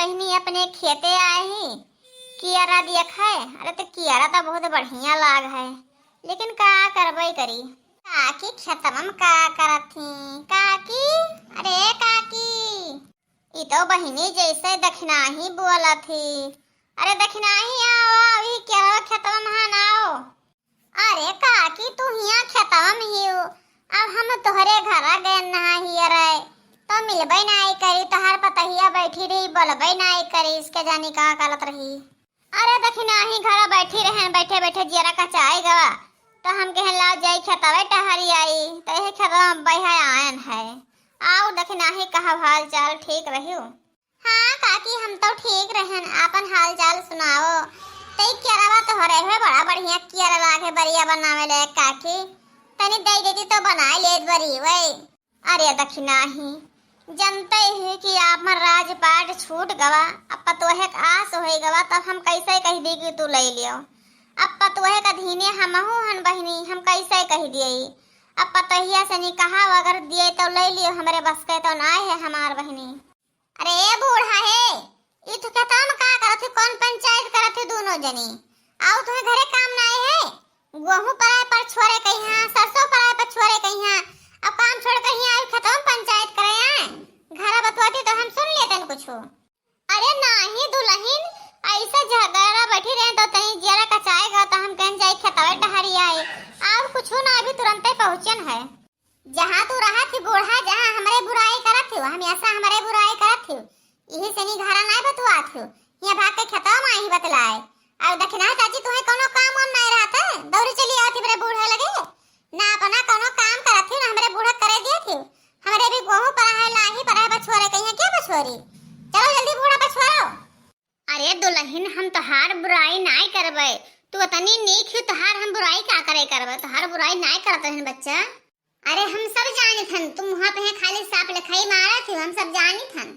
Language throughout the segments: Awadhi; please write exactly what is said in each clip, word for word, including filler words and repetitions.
बहिनी अपने खेते आए ही, कियारा देखे। अरे तो कियारा तो बहुत बढ़िया लाग है, लेकिन का करबे करी। काकी खेतवा में का करत ही? काकी, अरे काकी, ई तो बहिनी जैसे दखिनाही बोलत ही। अरे दखिनाही आओ, आओ, ई क्या हो खेतवा में हन आओ। अरे काकी, तू हियाँ खेतवा में ही हो, अब हम तोहरे घरा गए ना ही रे, तो मिलबे नाई करी, तोहार पतहिया बैठी रही, बोलबे नाई करी, इसके जानी का करत रही। अरे दखिनाही घरा बैठी रहन, बैठे बैठे जियरा कचाई गवा, तो हम कहन लाओ जाई खेतवे टहरी आई, तो यही खेतवा में बैठे आयन है। आओ दखिनाही, कहा हाल चाल, ठीक रहियो? हाँ काकी, हम तो ठीक रहन, आपन हाल चाल सुनाओ। तई केरवा तोहरे है बड़ा बढ़िया केरा लागे बरिया बनावे ले काकी, तनी दे देती तो बनाए लेत बरी वै। अरे दखिनाही, जनते ही कि आपन राजपाट छूट गवा, अब पतोहे क आस होई गवा, तब हम कैसे कह दी कि तू ले लियो? अब पतोहे का धीने हमहू हन बहिनी, हम कैसे कह दिए? अब पतोहिया से निकाह अगर दिए तो ले लियो, हमरे बस के तो ना है हमार बहिनी। अरे ए बूढ़ा हे, ई तू खेतवा में का करत हो? कौन पंचायत करत हो दोनों जनी? आओ तुम्हें घरे काम ना आए है? गेहूं पराए पर छोरे कहिया, सरसों पराए पर छोरे कहिया, अब काम छोड़ कहिया आई खेतवा में पंचायत करे आए? घरा बतुआती तो हम सुन लेतन कुछ। अरे नाही दुलहिन, ऐसे झगड़ा बैठी रहे तो तनी जियरा कचाएगा तो हम कहन जाई खेतवे टहरी आए, और कुछ ना अभी तुरंते पहुँचन है। जहाँ तू रहत ही बूढ़ा, जहाँ हमरे बुराई करत ही, हमेशा हमरे बुराई करत ही। यही से नी घरा नाय बतुआत ही, हियाँ भाग के खेतवा में ही बतलाए। अब दखिना चाची, तुहे कोनो काम वाम नाय रहत है, दौड़ी चली आवत ही मेरे बूढ़े लगे। ना अपना कोनो काम करत ही, ना हमरे बूढ़ा करे दियत ही। हमरे भी गेहूं परा है, लाही परा है, बछोरे कहिया के बछोरी। चलो जल्दी बूढ़ा बछोरो। अरे दुलहिन, हम तोहार बुराई नाय करबे, तू अतनी नीक ही, तोहार हम बुराई का करे करबे, तोहार बुराई नाय करत रहन बच्चा। अरे हम सब जानित हन, तुम वहाँ पे खाली साफ लिखाई मारत ही, हम सब जानित हन।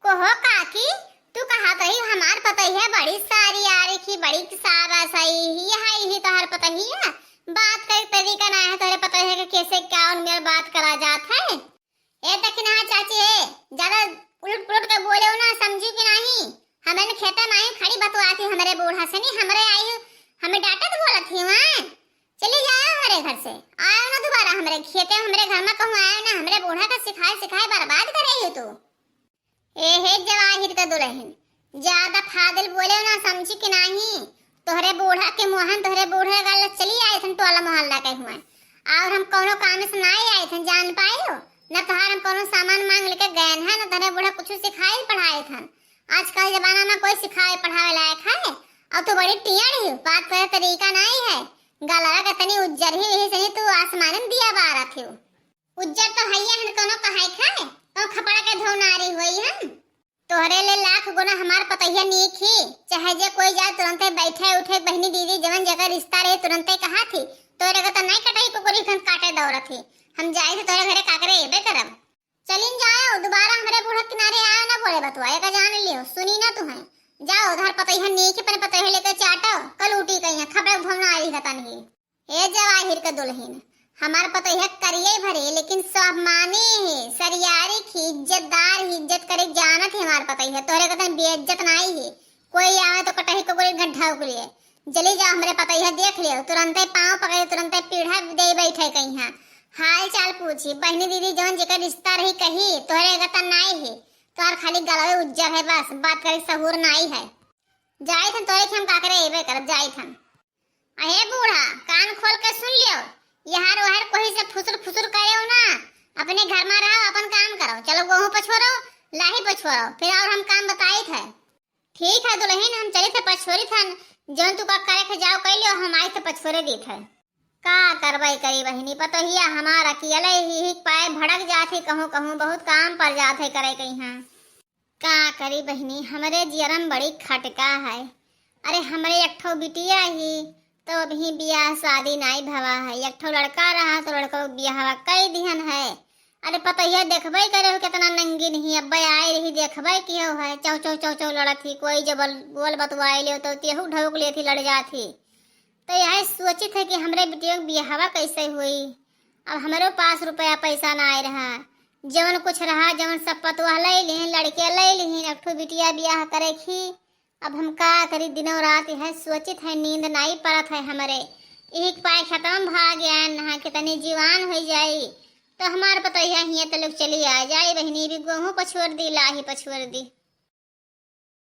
कोहो काकी, तू कहत रही हमार पतोहिया बड़ी सारी आ रखी, बड़ी साबस आई ही, हाय ही तोहार पतोहिया, बात करे तरीका ना है तोहरे पतोहिया के, कैसे क्या उनमें बात करा जात है। ए दखिना चाची, ए ज्यादा उलट पुलट के बोले हो ना, समझी कि नहीं? हमें न खेते में आई खड़ी बतुआती हमरे बूढ़ा से नहीं, हमरे आई हमें डांटत बोलत ही वहाँ। चली जाओ हमरे घर से, आयो ना दोबारा हमरे खेते, हमरे घर में कहूँ आयो ना, हमरे बूढ़ा का सिखाए सिखाए बर्बाद करे हो तू। ए हे जवाहिर का दुलहिन, ज्यादा फादिल बोले ना, समझी कि नाही? तोहरे बूढ़ा के मोहन, तोहरे बूढ़े गल चली आए थन टोला मोहल्ला के हुआ, और हम कोनो काम से ना आए थन, जान पाए हो? न तोहार हम कोनो सामान मांग लेके गए हैं, न तोहरे बूढ़ा कुछ सिखाए पढ़ाए थन। आजकल जमाना में कोई सिखाए पढ़ावे लायक है? और तू बड़ी टियड़ ही, बात करे तरीका नहीं है। गलवा के तनी उज्जर ही, यही से नहीं तू आसमान में दिया बारत ही। उज्जर तो हइये हन, कोनो कहाई खाए, कौन खपड़ा के धोनारी होई हन। तोहरे ले लाख गुना हमार पतोहिया नीक ही, चाहे जे कोई जाए तुरंते बैठे उठे, बहिनी दीदी जवन जगह रिश्ता रहे तुरंते कहा थी, तोरे का तो नहीं कटाई कुकुरी खन काटे दौड़त ही। हम जाए थे तोरे घरे काकरे एबे करब। चलिन जाओ, दोबारा हमरे बूढ़ा किनारे आयो ना बोले बतुआ, एका जान लियो, सुनी ना तुहें। जाओ उधार पतोहिया नीक ही, अपने पतोहिया लेके चाटो, कल उठी कहीं खपड़ा धोना आई गतन ही। ए जवाहिर के दुलहिन, हमार पतोहिया करिये भरे लेकिन स्वाभिमानी ही, सरियारी की इज्जतदार ही, इज्जत करे जानत ही हमार पतोहिया, तोहरे कतन बेइज्जत नाई ही। कोई आवे तो कटही को गोली घंटा उगलिए। जली जाओ हमरे पतोहिया देख लियो, तुरंते पाँव पकड़े, तुरंते पीढ़ा दे बैठे कहीं। हाल चाल पूछी, बहिनी दीदी जौन जेकर रिश्ता रही कही, तोहरे कतन नाई ही। तोहर खाली गलवे उज्जर है बस, बात करे सहूर नाई है। जाइत हन तोरे के हम का करे एबे करब, जाइत हन। अहे बूढ़ा, कान खोल के सुन लियो, यहार वहार कोई से फुसुर फुसुर करे हो ना, अपने घर में रहो, अपन काम करो, चलो गेहूं पछोरो, लाही पछोरो, फिर और हम काम बताइत है। ठीक है दुलहिन, हम चलित है पछोरित हन, जौन तू का करे के जाओ कर लियो, हम आइत है पछोरे दीत है। का करबई करी बहिनी, पतोहिया हमार अकेले ही, ही पाए भड़क जात ही, कहूँ कहूँ बहुत काम पड़ जात है करे कहीं। का करी बहिनी, हमरे जियरम बड़ी खटका है। अरे हमरे एक ठो बिटिया ही, तो अबही बियाह शादी नाई भवा है। एक ठो लड़का रहा तो लड़का बियाहवा कई दिहन है। अरे पतोहिया देखबे करे हो कितना नंगिन ही, अब्बे आए रही देखबे कियो है, चौ चौ चौ चौ लड़त ही, कोई जो बोल, बोल बतवाए लियो तो तेहू ढौक लेत ही लड़ जात ही। तो यह सोचित है कि हमरे बिटिया के बियाहवा कैसे हुई। अब हमरे पास रुपया पैसा ना आए रहा, जवन कुछ रहा, जवन सब पतोह लइ लिहिन, लड़के लइ लिहिन, एक ठो बिटिया बियाह करे की। अब हम का करी, दिनों रात यह सोचित है, नींद नाई परत है हमरे। एक पाए खतम भा गया, नहा के तनी जीवान होइ जाई, तो हमार पतोहिया हियाँ तलुक चली आ जाई। बहिनी भी गोहूँ पछोर दी, लाही पछोर दी।